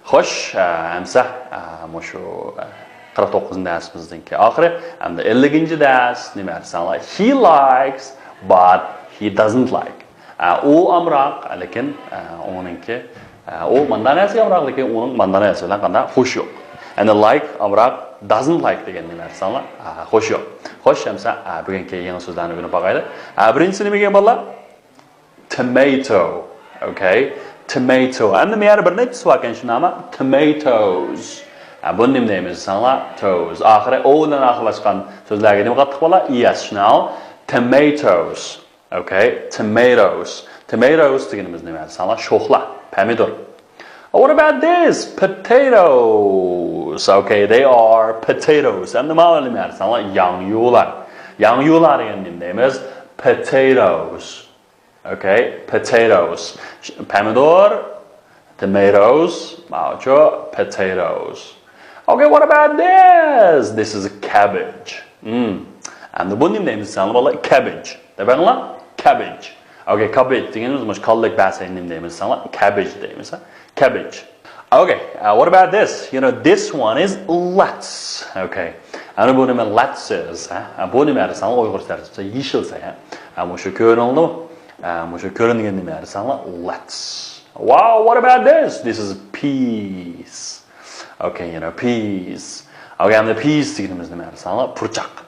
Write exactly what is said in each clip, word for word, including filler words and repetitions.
خوش، ئە، ئەمسە، ئە، مۇشۇ، ئە، قىرىق توققۇزىنچى دەرسىمىزنىڭكى ئاخىرى. ئەمدى ئەللىكىنچى دەرس نېمە دېسەڭلار؟ He likes, but he doesn't like. ئە، ئۇ ئامراق، لېكىن، ئە، ئۇنىڭكى، ئە، ئۇ ماندا نەرسىگە ئامراق، لېكىن ئۇنىڭ ماندا نەرسە بىلەن قانداق خوشى يوق. يەنى like ئامراق، doesn't like دېگەن نېمە دېسەڭلار؟ ئە، خوشى يوق. خوش، ئەمسە، ئە، بۈگۈنكى يېڭى سۆزلەرنى ئۆگىنىپ باقايلى. ئە، بىرىنچىسى نېمە دېگەن بالىلار؟ Tomato. Okay. Tomato. ئەمدى مەيەردە بىر نەچچىسى باركەن شۇ نامى. Tomatoes. ھە، بۇنى نېمە دەيمىز دېسەڭلار؟ Toes. ئاخىرى O بىلەن ئاخىرلاشقان سۆزلەرگە نېمە قاتتىق بولا؟ E S شۇناڭ. Tomatoes. Okay. Tomatoes. Tomatoes دېگىنىمىز نېمە دېسەڭلار؟ شوخلا، پەمىدۇر. What about this? Potatoes. Okay, they are potatoes. ئەمدى ماۋۇ نېمە دېسەڭلار؟ ياڭيۇلار. ياڭيۇلار دېگەن نېمە دەيمىز؟ Potatoes. Okay, potatoes. پەمىدۇر، tomatoes، ماۋۇچۇ، potatoes. Okay, what about this? This is cabbage. Hmm. ئەمدى بۇ نېمە دەيمىز دېسەڭلار بالىلار؟ Cabbage. دەپ بېقىڭلار. Cabbage. Okay, cabbage دېگىنىمىز مۇشۇ كاللەك بەسەي نېمە دەيمىز دېسەڭلار؟ Cabbage دەيمىز. Cabbage. Okay, uh, what about this? You know, this one is lettuce. Okay. ئەنە بۇ نېمە؟ Lettuce. ھە؟ بۇ نېمە دېسەڭلار ئۇيغۇرچە تەرجىمىسى يېشىلسا، ھە؟ ھە، مۇشۇ كۆرۈنىدۇ. ھە، مۇشۇ كۆرۈنگەن نېمە دېسەڭلار؟ Lettuce. Wow, what about this? This is peas. Okay, you know, peas. Okay, ئەمدى peas دېگىنىمىز نېمە دېسەڭلار؟ پۇرچاق.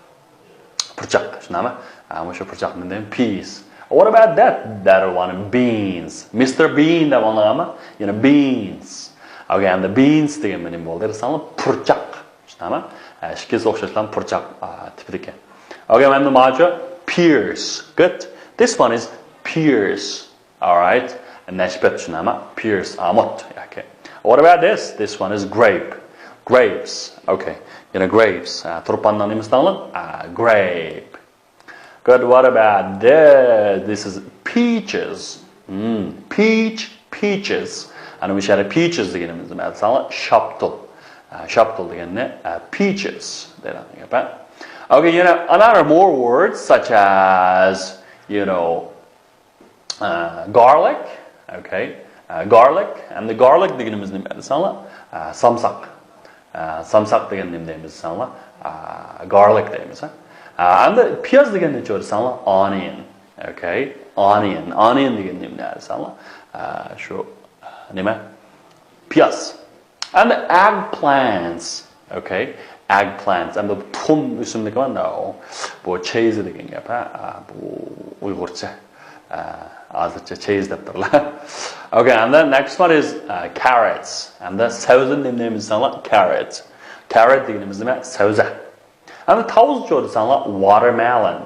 پۇرچاق، شۇنداقمۇ؟ ھە، مۇشۇ پۇرچاقنى دەيمەن، peas. What about that? That one, beans. Mister Bean دەپ ئاڭلىغانمۇ؟ يەنە beans. Okay, ئەمدى beans دېگەن نېمە بولدى دېسەڭلار، پۇرچاق. شۇنداقمۇ؟ ھە، ئىككىسى ئوخشاشلا پۇرچاق، ئا، تىپىدىكەن. Okay، ئەمدى ماچۇ، pears. Good. This one is pears. All right. نەشپۈت شۇنداقمۇ؟ Pears، ئامۇت ياكى. What about this? This one is grape. Grapes. Okay. يەنە grapes. ھە، تۇرپاننىڭ نېمىسىنى ئاڭلاڭ؟ ھە، grape. Good. What about this? This is peaches. Hmm. Peach, peaches. ئەنە مۇشۇ يەردە peaches دېگىنىمىز نېمە دېسەڭلار؟ شاپتۇل. ھە، شاپتۇل دېگەننى، ھە، peaches دەيدۇ. Okay, you know, another more words such as, you know, ئە، garlic. Okay. ئە، garlic. ئەمدى garlic دېگىنىمىز نېمە دېسەڭلار؟ ئە، سامساق. ئە، سامساق دېگەن نېمە دەيمىز دېسەڭلار؟ ئە، garlic دەيمىز، ھە؟ ئە، ئەمدى پىياز دېگەننى نېچە دېسەڭلار؟ Onion. Okay. Onion. Onion دېگەن نېمە دېسەڭلار؟ ئە، شۇ، نېمە؟ پىياز. ئەمدى eggplants. Okay. Eggplants. ئەمدى بۇ تۇخۇم ئۆسۈملۈكى بار، no. بۇ چېيزى دېگەن گەپ، ھە؟ ئا، بۇ ئۇيغۇرچە. ئا، ھازىرچە چېيز دەپ تۇرلا. Okay, and the next one is, uh, carrots. ئەمدى سەۋزىنى نېمە دەيمىز دېسەڭلار؟ Carrot. Carrot دېگىنىمىز نېمە؟ سەۋزە. ئەمدى تاۋۇزچۇ دېسەڭلار، watermelon.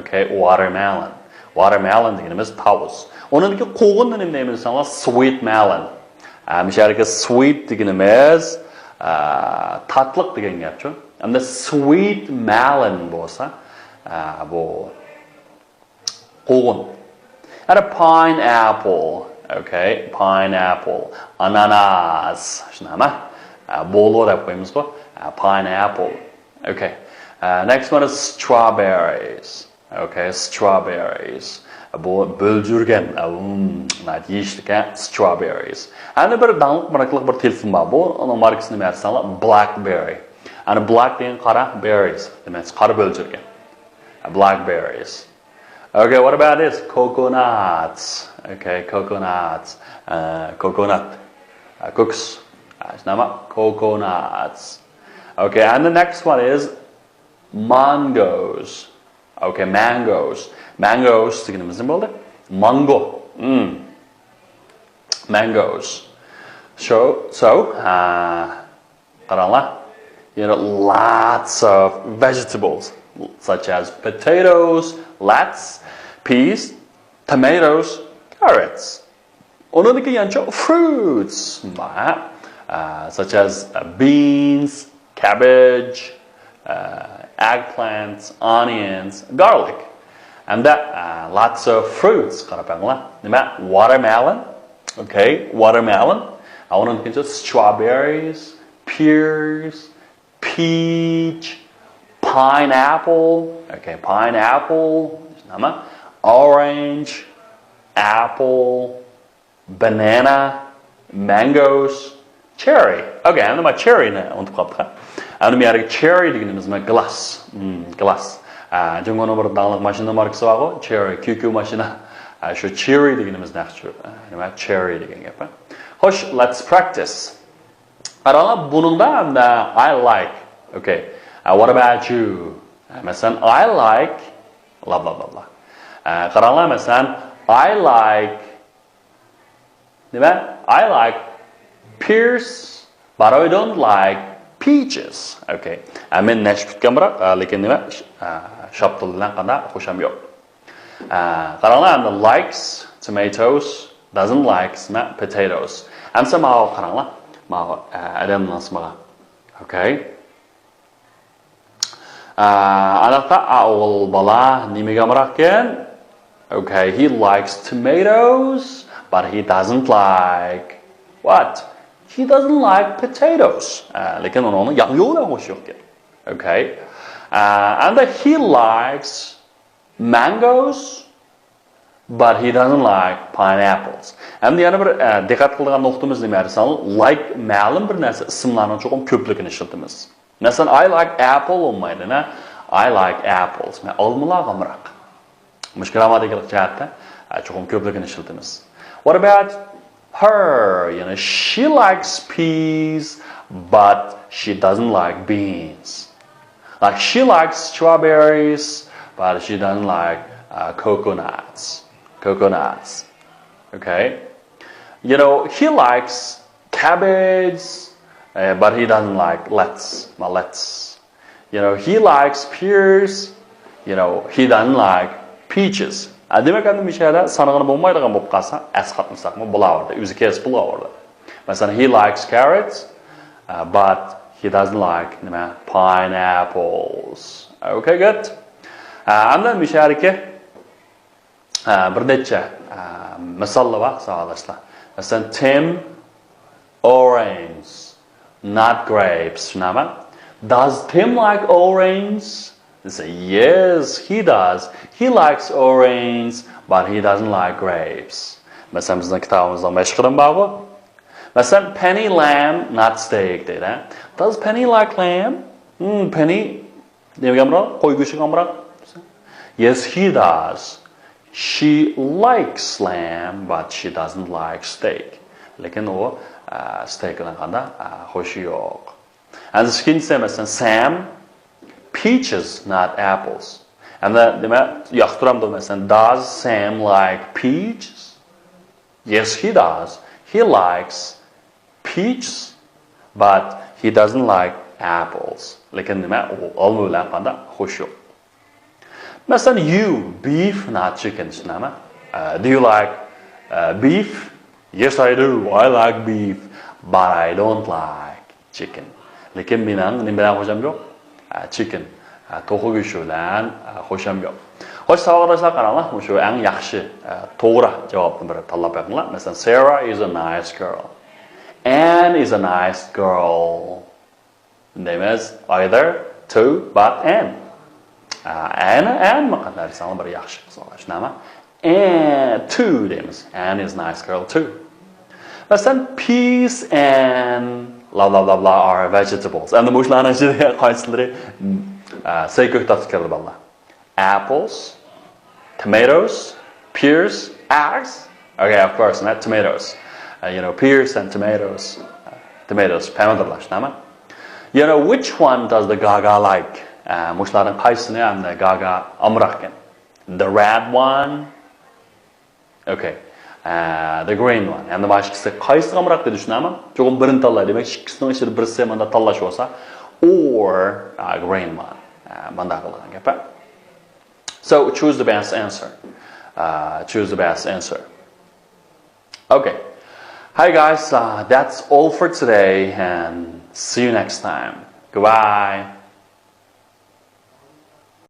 Okay, watermelon. Watermelon دېگىنىمىز تاۋۇز. ئۇنىڭدىكى قوغۇننى نېمە دەيمىز دېسەڭلار، sweet melon. ئە، مۇشۇ يەردىكى sweet دېگىنىمىز، ئە، تاتلىق دېگەن گەپچۇ. ئەمدى sweet melon بولسا، ئە، بۇ قوغۇن. يەنە pineapple. Okay, pineapple. ئاناناس. شۇنداقمۇ؟ ئە، بولو دەپ قويىمىزغۇ. ئە، pineapple. Okay. ئە، next one is strawberries. Okay, strawberries. بۇ بۆلجۈرگەن، ئەم، ناھايىتى يېيىشلىك، ھە؟ Strawberries. ئەنە بىر داڭلىق ماركىلىق بىر تېلېفون بار. بۇ، ئۇنىڭ ماركىسى نېمە دېسەڭلار؟ BlackBerry. ئەنە black دېگەن قارا، berries دېمەك، قارا بۆلجۈرگەن. Blackberries. Okay, what about this? Coconuts. Okay, coconuts. ئە، coconut. ئە، كوكۇس. ئە، شۇنداقمۇ؟ Coconuts. Okay, and the next one is mangoes. Okay, mangoes. Mangoes دېگىنىمىز نېمە بولدى؟ مانگو. Hmm. Mangoes. So, so, uh, قاراڭلار. You know, lots of vegetables, such as potatoes, lettuce, peas, tomatoes, carrots. ئۇنىڭدىكى يەنە fruits بار، ئە، such as، ئە، beans, cabbage, ئە، eggplants, onions, garlic. ئەمدى، ئە، lots of fruits قاراپ بېقىڭلار. نېمە؟ Watermelon. Okay, watermelon. ئە، ئۇنىڭدىكى strawberries, pears, peach, pineapple. Okay, pineapple. نېمە؟ Orange, apple, banana, mangoes, Cherry. Okay، ئەمدى ما cherry نى ئۇنتۇپ قاپتۇق. ئەمدى بۇ يەردىكى cherry دېگىنىمىز ما گلاس. Hmm، گلاس. ئە، جۇڭگونىڭ بىر داڭلىق ماشىنا ماركىسى بارغۇ، cherry، كيۇكيۇ ماشىنا. ئە، شۇ cherry دېگىنىمىز نەق شۇ. ئە، نېمە؟ Cherry دېگەن گەپ. خوش، let's practice. قاراڭلار، بۇنىڭدا ئەمدى I like. Okay. ئە، what about you? ئە، مەسىلەن، I like blah blah blah blah. ئە، قاراڭلار، مەسىلەن، I like نېمە؟ I like pears, but I don't like peaches. Okay. ئە، مەن نەشپۈتكەن بىراق، ئە، لېكىن نېمە؟ ش-، ئە، شاپتۇل بىلەن قانداق؟ خۇشام يوق. ئە، قاراڭلار، ئەمدى likes tomatoes, doesn't likes نېمە؟ Potatoes. ئەمسە ماۋۇ قاراڭلار. ماۋۇ، ئە، ئادەمنىڭ ئىسمىغا. Okay. ئە، ئانداقتا، ئا، ئوغۇل بالا نېمىگە ئامراقكەن؟ Okay, he likes tomatoes, but he doesn't like what? He doesn't like potatoes. ئە، لېكىن ئۇنىڭ ياڭيۇ بىلەن خۇشى يوقكەن. Okay. ئە، and he likes mangoes, but he doesn't like pineapples. ئەمدى يەنە بىر، ئە، دىققەت قىلىدىغان نۇقتىمىز نېمە دېسەڭ، like مەلۇم بىر نەرسە ئىسىملارنىڭ چوقۇم كۆپلۈكىنى ئىشلىتىمىز. مەسىلەن، I like apple بولمايدۇ، نە؟ I like apples. مەن ئالمىلارغا ئامراق. مۇشۇ گرامماتىكىلىق جەھەتتە، ئە، چوقۇم كۆپلۈكىنى ئىشلىتىمىز. What about her? يەنى she likes peas, but she doesn't like beans. Like, she likes strawberries, but she doesn't like, uh, coconuts. Coconuts. Okay? You know, he likes cabbage, uh, but he doesn't like lettuce. ما lettuce. You know, he likes pears, you know, he doesn't like peaches. ئە، دېمەك، ئەمدى مۇشۇ يەردە سانىغىلى بولمايدىغان بولۇپ قالسا، ئەسقاتمىساقمۇ بولاۋېرىدۇ. ئۆزى كەسىپ بولاۋېرىدۇ. مەسىلەن، he likes carrots, uh, but he doesn't like نېمە؟ Pineapples. Okay, good. ئە، ئەمدى مۇشۇ يەردىكى، ئە، بىر نەچچە، ئە، مىساللار بار، ساۋاقداشلار. مەسىلەن، Tim orange, not grapes. شۇنداقمۇ؟ Does Tim like orange? They say, yes, he does. He likes orange, but he doesn't like grapes. مەسىلەن، بىزنىڭ كىتابىمىزنىڭ مەشىقىدىمۇ بارغۇ. مەسىلەن، Penny lamb, not steak دەيدۇ. Does Penny like lamb? Hmm, Penny نېمىگە ئامراق؟ قوي گۆشىگە ئامراق. Yes, he does. She likes lamb, but she doesn't like steak. لېكىن ئۇ، ئە، ستېيك بىلەن قانداق، ئە، خۇشى يوق. ئەمدى ئىككىنچىسى، مەسىلەن، Sam, peaches, not apples. ئەمدى نېمە، ياقتۇرامدۇ، مەسىلەن، does Sam like peaches? Yes, he does. He likes peaches, but he doesn't like apples. لېكىن نېمە، ئۇ ئالما بىلەن قانداق، خۇشى يوق. مەسىلەن، you, beef, not chicken. شۇنداقمۇ؟ Uh, do you like, uh, beef? Yes, I do. I like beef, but I don't like chicken. لېكىن مېنىڭ نېمە بىلەن خۇشام يوق؟ ئە، chicken. ئە، توخۇ گۆشى بىلەن، ئە، خۇشام يوق. خوش، ساۋاقداشلار، قاراڭلار، مۇشۇ ئەڭ ياخشى، ئە، توغرا جاۋابنى بىر تاللاپ بېقىڭلار. مەسىلەن، Sarah is a nice girl. Anne is a nice girl. دەيمىز، either, to, but, Anne. ئە، ئەنە، ئەنمۇ قانداق دېسەڭلار بىر ياخشى قىز، شۇنداقمۇ؟ And to دەيمىز. Anne is nice girl too. مەسىلەن، peas and blah blah blah blah are vegetables. ئەمدى مۇشۇلارنىڭ ئىچىدە قايسىلىرى، ئە، سەي كۆكتاتقا كىرىدۇ، بالىلار؟ Apples, tomatoes, pears, eggs. Okay, of course, not tomatoes. Uh, you know, pears and tomatoes. Tomatoes، پەمىدۇرلار، شۇنداقمۇ؟ You know, which one does the Gaga like? ئە، مۇشۇلارنىڭ قايسىسىنى ئەمدى گاگا ئامراقكەن؟ The red one. Okay. ئە، the green one. ئەمدى مانا ئىككىسى قايسىغا ئامراق دېدى، شۇنداقمۇ؟ چوقۇم بىرىنى تاللاي. دېمەك، ئىككىسىنىڭ ئىچىدە بىرسى مانا تاللاش بولسا، or, ئە، green one. ئە، مانداق قىلغان گەپ. So, choose the best answer. ئە، choose the best answer. Okay. Hi guys, uh, that's all for today and see you next time. Goodbye.